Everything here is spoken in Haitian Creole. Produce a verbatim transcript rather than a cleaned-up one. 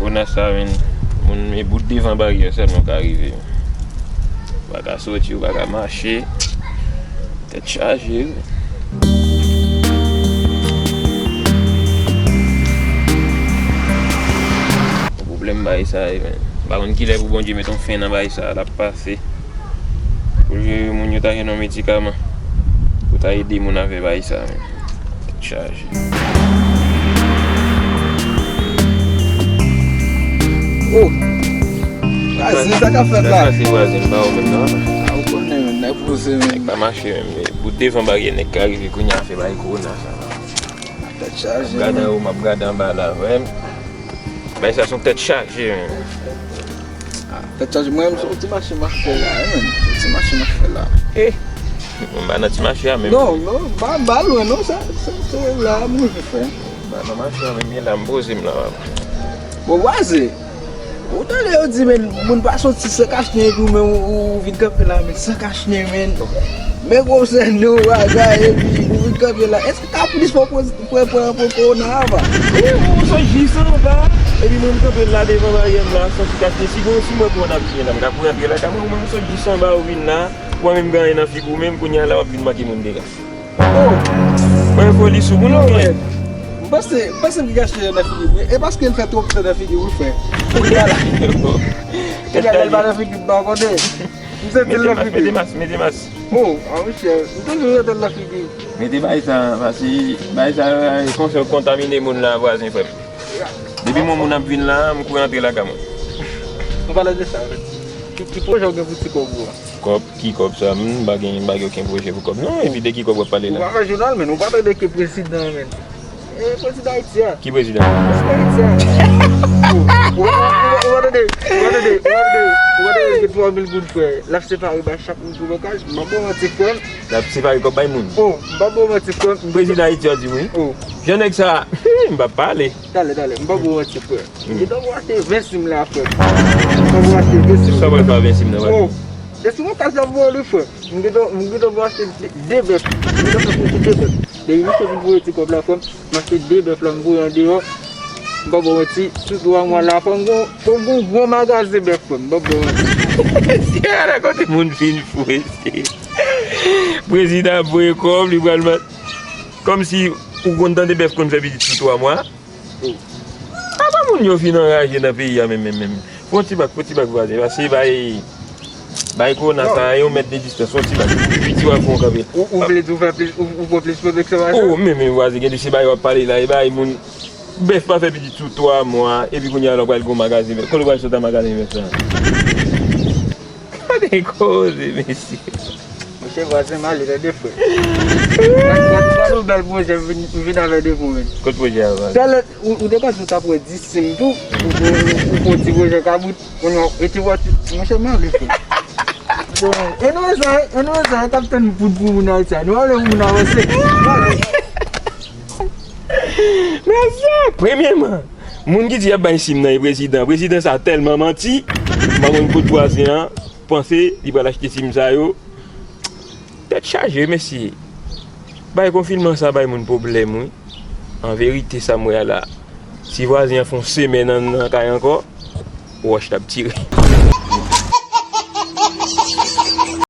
Nan sa, menn, moun, e bout devan baryè sèlman w ka rive. Ou pa ka soti, ou pa ka mache. Tèt chaje, wi. Yon pwoblèm bagay sa ye, menn. M pa konn kilè pou Bondye met yon fen nan bagay sa, l ap pase. Olye moun yo ta gen yon medikaman pou ta ede moun avè bagay sa, menn. Tèt chaje. Oh! Vwazen, sa k ap fèt la? Sa se vwazen, m pa wè menm non. A, ou konnen, menn, nèg poze, menn. Nèg pa mache menm. Bout devan baryè nèg ka rive kounye a fè bagay kowona sa. Tèt chaje, m ap gade anwo, m ap gade anba la, vre. Bagay sa se yon tèt chaje, menn. Ah, tèt chaje, mwen menm, se yon ti mache m ap fè la, wi, menn. Se yon ti mache m ap fè la. Eh! Mwen pa nan ti mache a menm. Non, non, pa, pa lwen, non, sa, sa, se la, m rive fè. M pa nan mache a menm, men la, m poze m la. Bon, vwazen, ou tande yo di, menn, moun pa soti san kachnen, epi ou menm, ou, ou vin kanpe la, menn, san kachnen, menn. Men gwo sèn nou, bagay, epi ou vin kanpe la. Èske kapris pa pran, pran, pran, pran kowona a, pa? Wi, mwen sot jis anba. Epi mwen, m kanpe la devan baryè m la, soti kache. Si gon, si mwen pran ap vini la, m ka kouri antre lakay mwen, mwen, m sot jis anba, ou vin la, ou pa menm gen anyen nan figi w, menm kounye a la, w ap vin manke moun dega. Oh! Mwen foli sou moun ou gen. M panse, m panse m gen kache nan figi m, wi. E paske l fè twòp tan nan figi w, wi, frè. Kounye a la. Kounye a la, l pa nan figi m, pa konnen. M santi l nan figi m. Mete mas, mete mas. Oh, a monchè, m toujou rete l nan figi. Mete bay sa, paske bay sa, e konsa yo kontamine moun la, vwazen frè m. Depi yon moun ap vin la, m kouri antre lakay mwen. An palan de sa, ki, ki pwojè w gen pou ti kòb ou a? Kòb, ki kòb sa? M pa gen, m pa gen okenn pwojè pou kòb non, epi de ki kòb w ap pale la? Ou pa fè jounal, menn, ou pa tande ke prezidan, menn. E, prezidan Ayiti a. Ki prezidan? Prezidan Ayiti a. Ou, ou, ou, ou pa tande, ou pa tande, ou pa tande, ou pa tande ke twa mil goud, frè. L ap separe bay chak moun pou blokaj. M pa ba w manti, frè m. L ap separe kòb bay moun. Oh, m pa ba w manti, frè m. Prezidan Ayiti a di wi. Oh. Jan nèg sa, m p ap pale. Talè, talè, m pa ba w manti, frè m. M gentan pou achte ven sim la, frè m. M gentan pou achte ven sim. Sa w pral fè avè ven sim nan, frè m? Oh. E si mwen ka sa voye li, frè m. M gentan, m gentan pou achte de, de bèf. M gentan pou achte de bèf. Depi misye vin voye ti kòb la, frè m, m achte de bèf la, m voye andeyò. M pa ba w manti, sou twa mwa la, fò m gon, fò m gon gwo magazen bèf, frè m. M pa ba w manti. Mesye, ala kote moun fin fou, mesye. Prezidan ap voye kòb, li pral man-, kòmsi ou konn tande bèf konn fè pitit sou twa mwa. Oh. Apa moun yo fin anraje nan peyi a menm, menm, menm. Fè yon ti bak, fè yon ti bak vwazen. Paske bay, bay kowona sa, yon mèt de distans, fè yon ti bak. Piti w ap fè yon kanpe. Ou, ou vle di ou fè plis, ou, ou pran plis pwotèksyon pase? Oh, men, men vwazen, gen de se bay w ap pale la, e bay moun, bèf pa fè pitit sou twa mwa, epi kounye a la w pral gon magazen bèf. Kote w pral sot a magazen bèf sa? Gade koze, mesye. Monchè, vwazen m ale, tande, frè. Gad, gad, gad yon bèl pwojè m vin, m vin avè devan w, menn. Kot pwojè a, vwazen? Talè, ou, ou te panse ou t ap wè dis sim tou, ou, ou, ou, ou fè yon ti pwojè kabrit, kounye a, e ti vwati, monchè, m ale, frè. E nou wè sa, e nou wè sa, e t ap tann poud pou moun Ayiti a. Nou ale pou moun avanse. M ale. Mèsi. Premyèman, moun ki di y ap bay sim nan e prezidan. Prezidan sa tèlman manti, m pa konn kot vwazen an panse li pral achte sim sa yo. Tèt chaje, mesye. Bay konfinman sa bay moun pwoblèm, wi. An verite, sa m wè a la, si vwazen an fè yon semèn an, nan kay ankò, wòch t ap tire.